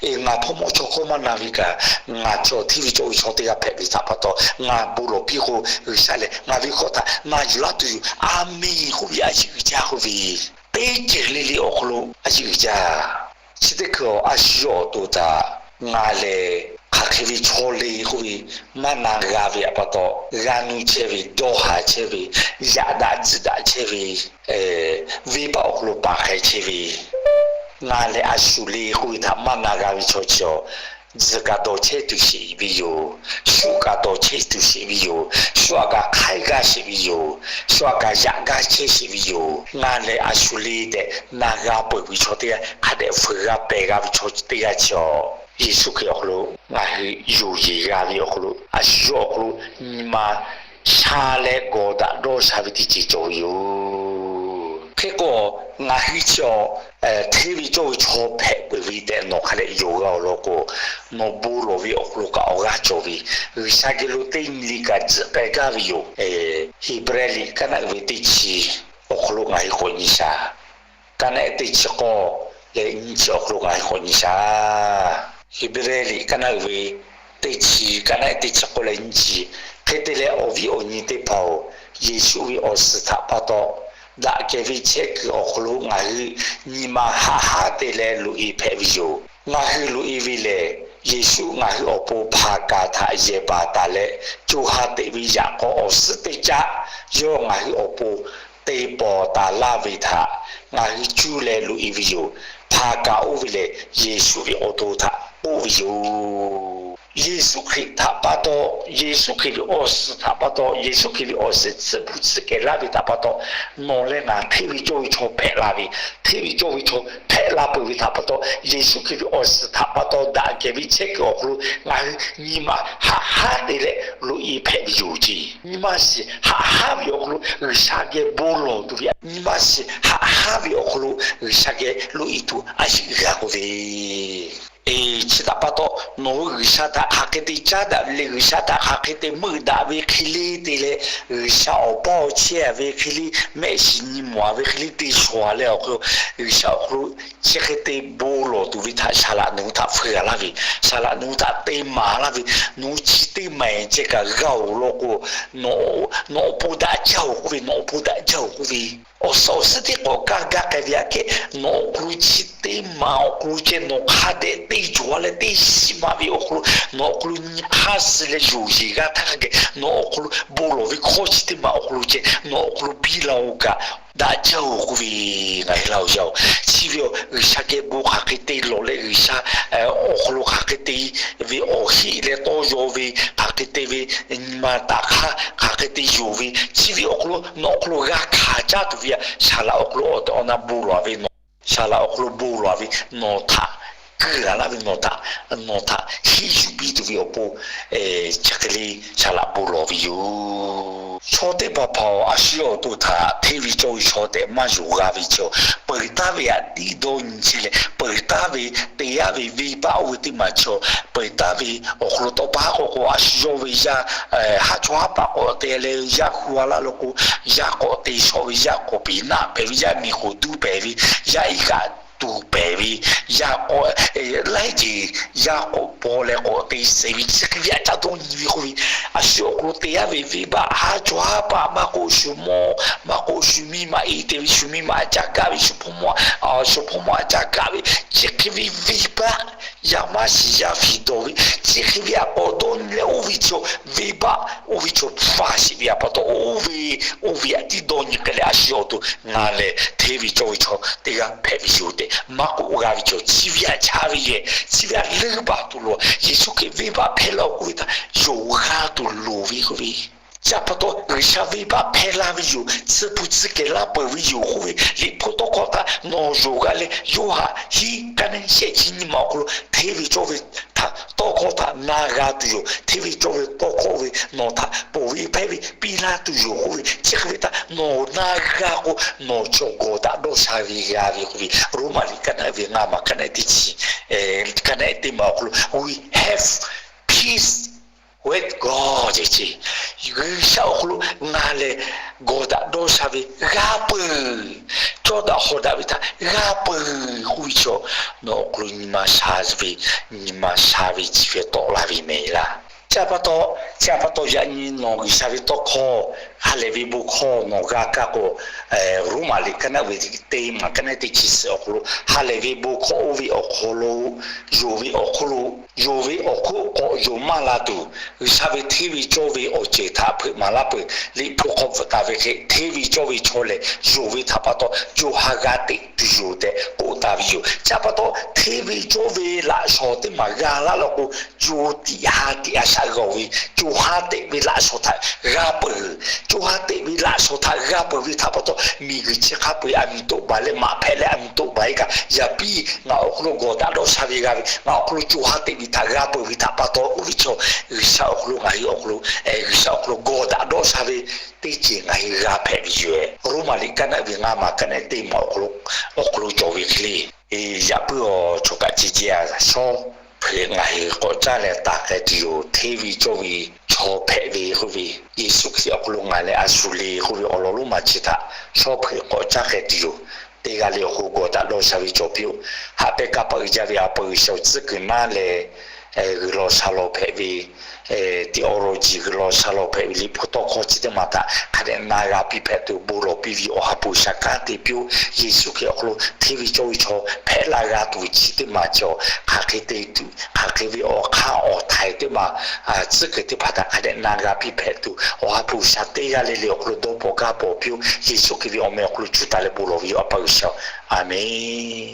Eˬ, ngaˬ hpawˇ mawˇ chaw hkawˇ maˇ na ve kaꞈ, ngaˬ chaw hteˇ ve cawˇ ve chaw teˇ g'aˇ hpehꞈ ve htaꞈ pa taw, ngaˬ bon lawˬ piˇ k'o, G'uiˬsha lehˬ ngaˬ ve hkawˇ htaꞈ na yuˬ laˇ tuˬ yoˬ. Aˍmenˍ k'oˆ ve a yeꞈ uiˍ jaˇ k'oˆ ve, teˇ ceuˬ le le awˬ hk'aw lo a yeꞈ uiˍ jaˇ. Chi teˇ hkui a shu yawˇ awˬ to htaꞈ ngaˬ lehˬ hk'aˬ hk'e ve chaw le k'oˆ ve maˇ na g'a ve htaꞈ pa taw, g'a nu chehˇ ve, dawˇ haˍ chehˇ ve, yaꞈ daꞈ tzuhꞈ daꞈ chehˇ ve, venˇbaˆ awˬ hk'aw lo paˍ k'ai chehˇ ve, ngaˬ lehˬ a shu le k'oˆ ve htaꞈ maˇ na g'a ve chaw chi awˬ, tzuhꞈ kaꞈ dawˬ chehˇ tuˬ sheˍ ve yoˬ. Shu kaꞈ dawˬ chehˇ tuˬ sheˍ ve yoˬ. Shu aꞈ kaꞈ hk'aiˉ gaˇ sheˍ ve yoˬ. Shu aꞈ kaꞈ yaꞈ gaˇ chehˇ sheˍ ve yoˬ. Ngaˬ lehˬ a shu le tehꞈ na g'a peuˬ ve chaw teˇ g'aˇ, hk'a dehꞈ fuiˍ g'a pehˬ g'a ve chaw teˇ g'aˇ chi awˬ, Yeˍsuˆ Hkriꞈ awˬ hk'aw lo ngaˬ hui yonˍ yeˬ g'a ve awˬ hk'aw lo, a shu yawˇ awˬ hk'aw lo nyi ma sha leh gawˬ daꞈ dawˇ sha ve teˇ ceuˬ cawˬ ve yoˬ. Hk'e k'o, ngaˬ hui chi awˬ hteˇ ve cawˇ ve chaw hpehꞈ peuˬ ve tehꞈ nawˬ hk'a dehꞈ yonˍ g'a-oˬ law k'o, nawˬ bon lawˬ ve awˬ hk'aw lo kaꞈ awˬ g'aˇ cawˬ ve, G'uiˬsha geh lo teˇ nyi le kaꞈ tzuhꞈ k'ai gaˇ ve yoˬ. Heˍbrehˇ liꞈ kaˉ naˆ uiˍ ve teˇ chi awˬ hk'aw lo ngaˬ hui k'awꞈ nyi shaˍ. Kaˉ naˆ teˇ chi k'awˇ leh nyiˇ chi awˬ hk'aw lo ngaˬ hui k'awꞈ nyi shaˍ. Heˍbrehˇ liꞈ kaˉ naˆ uiˍ ve teˇ chi, kaˉ naˆ teˇ chi k'awˇ leh nyiˇ chi, hk'e te leh awˬ viˉ awˬ nyi teˇ hpaˍ-oˬ, Yeˍsuˆ ve awˬ suhˍ htaꞈ pa taw, daꞈ kehˬ ve chehˇ kuiˬ awˬ hk'aw lo ngaˬ hui nyi ma haˆ haˉ te leh loꞈ-e hpehꞈ ve yoˬ. Ngaˬ hui loꞈ-e ve lehˬ, Yeˍsuˆ ngaˬ hui awˬ pon hpaˍ kaˍ htaꞈ yehˬ baˬ taˍ leh, co ha teꞈ ve yaꞈ k'aw awˬ suhˉ teˇ caˆ yawˇ ngaˬ hui awˬ pon te pawˍ taˍ laˇ ve htaꞈ ngaˬ hui cuˇ leh loꞈ-e ve yoˬ. Hpaˍ kaˍ oˇ ve lehˬ, Yeˍsuˆ ve awˬ to htaꞈ k'oˆ ve yoˬ. Yeˍsuˆ Hkriꞈ htaꞈ pa taw, Yeˍsuˆ Hkriꞈ ve awˬ suhˍ htaꞈ pa taw, Yeˍsuˆ Hkriꞈ ve awˬ suhˍ tsuhꞈ hpu tsuhꞈ kehˬ laˇ ve htaꞈ pa taw, nawˬ leh ngaˬ hteˇ ve cawˇ ve chaw hpehꞈ la ve, hteˇ ve cawˇ ve chaw hpehꞈ la peuˬ ve htaꞈ pa taw, Yeˍsuˆ Hkriꞈ ve awˬ suhˍ htaꞈ pa taw daꞈ kehˬ ve chehˇ kuiˬ awˬ hk'aw lo ngaˬ hui nyi ma haˆ haˉ te leh loꞈ-e hpehꞈ ve yoˬ ceˇ. Nyi ma shiˍ haˆ haˉ ve awˬ hk'aw lo G'uiˬsha geh bon lawˬ tuˬ ve, nyi ma shiˍ haˆ haˉ ve awˬ hk'aw lo G'uiˬsha geh loꞈ-e tuˬ a yeꞈ g'a k'oˆ ve, Chi htaꞈ pa taw, nawˬ hui G'uiˬsha htaꞈ hk'aˬ hk'e te caˉ daꞈ ve le, G'uiˬsha htaꞈ hk'aˬ hk'e te meuˆ daꞈ ve hk'e le te leh, G'uiˬsha awˬ paˇ awˬ chehˇ ve hk'e le, mehˆ shiˍ nyi mawˬ ve hk'e le te shawˍ leh awˬ hk'aw lo, G'uiˬsha awˬ hk'aw lo chi hk'e te bon lawˬ tuˬ ve htaꞈ saˍ laꞈ nawˬ hui htaꞈ fuiˍ g'a laˇ ve, saˍ laꞈ nawˬ hui htaꞈ te maˍ laˇ ve, nawˬ hui chi teˇ maˬ ceh kaꞈ g'a-oˬ lawn k'o, nawˬ awˬ pon daꞈ jaˇ-oˬ k'oˆ ve, nawˬ awˬ pon daꞈ jaˇ-oˬ k'oˆ ve, awˬ suhˍ awˬ suhˉ teˇ k'awꞈ kaˇ gaˇ k'ai ve aꞈ kehˉ, nawˬ awˬ hk'aw lo chi teˇ maˬ awˬ hk'aw lo ceh nawˬ hk'a dehꞈ te cawˬ leh teˇ shiˍ ma ve awˬ hk'aw lo, nawˬ awˬ hk'aw lo nyi hk'aˇ suh leh yonˍ yeˬ g'a htaˇ hk'a geh nawˬ awˬ hk'aw lo bon lawˬ ve hkawˇ chi teˇ maˬ awˬ hk'aw lo ceh nawˬ awˬ hk'aw lo biˇ la-oˬ kaꞈ, daꞈ jaˇ-oˬ k'oˆ ve, ngaˬ hui laˇ-oˬ yaˇ-oˬ. Chi ve awˬ G'uiˬsha geh bon hk'aˬ hk'e te lawˬ leh G'uiˬsha awˬ hk'aw lo hk'aˬ hk'e te ve awˬ heˆ leh tawˇ yaw ve hk'aˬ hk'e te ve nyi ma taꞈ hk'aˇ hk'aˬ hk'e te yonˍ ve, chi ve awˬ hk'aw lo nawˬ awˬ hk'aw lo g'a hkanˍ caˇ tuˬ ve aꞈ, saˍ laꞈ awˬ hk'aw lo awˬ tehˬ awˬ na bon lawˬ ve, saˍ laꞈ awˬ hk'aw lo bon lawˬ ve nawˬ htaꞈ kuiˬ laˬ laˇ ve, nawˬ htaꞈ, nawˬ htaꞈ hiˆ yuˬ piˇ tuˬ ve awˬ pon, chi hk'e le saˍ laꞈ bon lawˬ ve yoˬ. Chaw teˇ hpaˍ hpaˍ-oˬ, a shu yawˇ awˬ to htaꞈ hteˇ ve cawˇ ve chaw tehꞈ maˇ yonˍ g'a ve chaw, peuˬ taˍ ve aꞈ tiˉ dawˇ nyi chehˇ leh, peuˬ taˍ ve te yaˇ ve venˇbaˆ oˇ ve teˇ maˬ chaw, peuˬ taˍ ve awˬ hk'aw lo tawˇ pa haˉ k'o k'o, a shu yawˇ ve yaˇ haˉ chawˇ haˉ paˆ k'awꞈ te leh yaˇ hu a laˇ lo k'o, yaˇ k'awꞈ te shawˆ ve, yaˇ k'awꞈ peˍ naˆ pehˍ ve, yaˇ miˬ k'oˍ duˇ pehˍ ve, yaˇ iˉ kaˆ tuˬ pehˍ ve, yaˇ k'awꞈ laiˉ jeˬ yaˇ k'awꞈ paw leh k'awꞈ te suh ve, chi hk'e ve aꞈ caˇ dawˇ nyi ve k'oˆ ve, a shu awˬ hk'aw lo te yaˇ ve venˇbaˆ haˉ chawˇ haˉ paˆ maˇ k'oˆ, shu mawˇ maˇ k'oˆ, shu miˇ ma e te ve, shu miˇ ma aꞈ caˇ gaˇ ve, shu hpawˇ mawˇ, shu hpawˇ mawˇ aꞈ caˇ gaˇ ve, chi hk'e ve venˇbaˆ yaˇ maˇ shiˍ yaˇ fiˍ dawˬ ve, chi hk'e ve aꞈ k'awꞈ dawˇ nyi leh oˇ ve chaw venˇbaˆ oˇ ve chaw faˍ sheˍ ve aꞈ pa taw, oˇ ve, oˇ ve aꞈ tiˉ dawˇ nyi k'ai leh, a shu awˬ to ngaˬ lehˬ hteˇ ve cawˇ ve chaw teˇ g'aˇ hpehꞈ ve yoˬ tehꞈ maˇ k'oˆ g'a ve chaw, chi ve aꞈ chaˇ ve yehˬ, chi ve aꞈ leuˉ baˬ tuˬ loˬ. Yeˍsuˆ Hkriꞈ venˇbaˆ hpehˇ laˇ-oˬ k'oˆ ve htaꞈ yonˍ g'a tuˬ loˍ ve k'oˆ ve, chi aꞈ pa taw G'uiˬsha venˇbaˆ hpehˇ laˇ ve yoˬ, tsuhˇ hpu tsuhˇ kehˬ laˇ peuˬ ve yoˬ k'oˆ ve, Liꞈ hpu tawˇ hkawˇ htaꞈ nawˬ yonˍ g'a leh, Yoˇhanˬ hiˉ kaˇ neˇ shehˆ chi nyiˇ ma awˬ hk'aw lo hteˇ ve cawˇ ve htaꞈ tawˇ hkawˇ htaꞈ na g'a tuˬ yoˬ. Hteˇ ve cawˇ ve tawˇ hkawˇ ve nawˬ htaꞈ ponˬ ve hpehˇ ve piˇ laˇ tuˬ yoˬ k'oˆ ve, chi hk'e ve htaꞈ nawˬ na g'a k'o, nawˬ chaw gawˬ daꞈ dawˇ sha ve g'a ve k'oˆ ve, Roˉmaꞈ liꞈ kaˆ naˆ ve ngaˇ maˬ kaˆ naˆ teˇ chi, kaˆ naˆ teˇ ma awˬ hk'aw lo, we have peace with God ce. G'uiˬsha awˬ hk'aw lo ngaˬ lehˬ gawˬ daꞈ dawˇ sha ve g'a peuˬ, cawˇ daꞈ hawˍ daꞈ ve htaꞈ g'a peuˬ k'oˆ ve chaw, nawˬ awˬ hk'aw lo nyi ma sha ve, nyi ma sha ve chi hpehꞈ tawˆ la ve mehˍ laˇ. Chi pa taw, chi pa taw yaꞈ nyi nawˬ G'uiˬsha ve tawˇ hkawˇ, ha lehˬ ve bon hkawˇ nawˬ g'a kaˇ k'o, Roˉmaꞈ liꞈ kaˆ naˆ ve teˇ maˬ kaˆ naˆ teˇ chi suhˍ awˬ hk'aw lo, ha lehˬ ve bon hkawˇ oˇ ve awˬ hk'aw lo, yonˍ ve awˬ hk'oˆ lo, yonˍ ve awˬ hk'oˆ k'awꞈ yonˍ maˇ la tuˬ, G'uiˬsha ve hteˇ ve cawˇ ve awˬ ceuˬ htaꞈ hpeuꞈ maˍ laˇ peuˬ. Liꞈ hpu hk'aw bvuhꞈ taˍ ve hk'e, hteˇ ve cawˇ ve chaw lehˬ, yonˍ ve htaꞈ pa taw co ha g'a teꞈ tuˬ yoˬ tehꞈ k'oˆ taˍ ve yoˬ. Chi pa taw, hteˇ ve cawˇ ve laꞈ shawnˍ teˇ maˬ g'a laˇ law k'o, co tiꞈ ha tiꞈ a shaꞈ g'a-oˬ ve, co ha teꞈ ve laꞈ shawnˍ htaꞈ g'a peuˬ. Co ha teꞈ ve laꞈ shawnˍ htaꞈ g'a peuˬ ve htaꞈ pa taw, miˬguiˬ chi hk'a peu-eˬ aˬ miˍ toˆ baˬ leh maꞈ hpehꞈ leh aˬ miˍ toˆ baˬ-e kaꞈ, yaꞈ piˇ ngaˬ awˬ hk'aw lo gawˬ daꞈ dawˇ sha ve g'a ve, ngaˬ awˬ hk'aw lo co ha teꞈ ve htaꞈ g'a peuˬ ve htaꞈ pa taw, oˇ ve chaw G'uiˬsha awˬ hk'aw lo ngaˬ hui awˬ hk'aw lo, G'uiˬsha awˬ hk'aw lo gawˬ daꞈ dawˇ sha ve teˇ ceuˬ ngaˬ hui g'a hpehꞈ ve yoˬ. Roˉmaꞈ liꞈ kaˆ naˆ ve ngaˇ maˬ kaˆ naˆ teˇ maˬ awˬ hk'aw lo cawˬ ve hk'e le. Yaꞈ puiˉ awˬ chaw kaꞈ ceh ceh-a, shawˉ hpeuꞈ ngaˬ hui k'awꞈ caˇ leh taˍ k'ai tuˬ yoˬ. Hteˇ ve cawˇ ve chaw hpehꞈ ve k'oˆ ve, Yeˍsuˆ Hkriꞈ awˬ hk'aw lo ngaˬ lehˬ a shu le k'oˆ ve awˬ lawn lonˉ ma chi htaꞈ shawˉ hpeuꞈ k'awꞈ caˇ k'ai tuˬ yoˬ. Teˇ g'aˇ le awˬ hk'aw gawˬ daꞈ dawˇ sha ve cawˬ piˇ-oˆ. Haꞈ pehnˇ kanˇ paˆ uiˍ jaˇ ve A pa G'uiˬsha-oˬ, tcuhˉ kuiˬ naˉ leh g'uiˬ law sha law hpehꞈ ve, theology g'uiˬ law sha law hpehꞈ ve Liꞈ hpu tawˇ hkawˇ chi teˇ maˬ htaꞈ hk'a dehꞈ na g'a piˇ hpehꞈ tuˬ bon lawˬ piˇ ve Awˬ ha hpu G'uiˬsha kanˉ te piˇ-oˆ. Yeˍsuˆ Hkriꞈ awˬ hk'aw lo hteˇ ve cawˇ ve chaw hpehꞈ la g'a tuˬ chi teˇ maˬ cawˬ, hk'aˬ hk'e te tuˬ, hk'aˬ hk'e ve awˬ hk'aˇ awˬ htaiˍ teˇ maˬ, tcuhˉ kuiˬ teˇ hpaˍ htaꞈ hk'a dehꞈ na g'a piˇ hpehꞈ tuˬ, Awˬ ha hpu G'uiˬsha teˇ g'aˇ le le awˬ hk'aw lo dawˇ paw gaˇ paw piˇ-oˆ. Yeˍsuˆ Hkriꞈ ve awˬ meh awˬ hk'aw lo cuˇ taˍ leh bon lawˬ ve yoˬ, A pa G'uiˬsha-oˬ, A menˬ.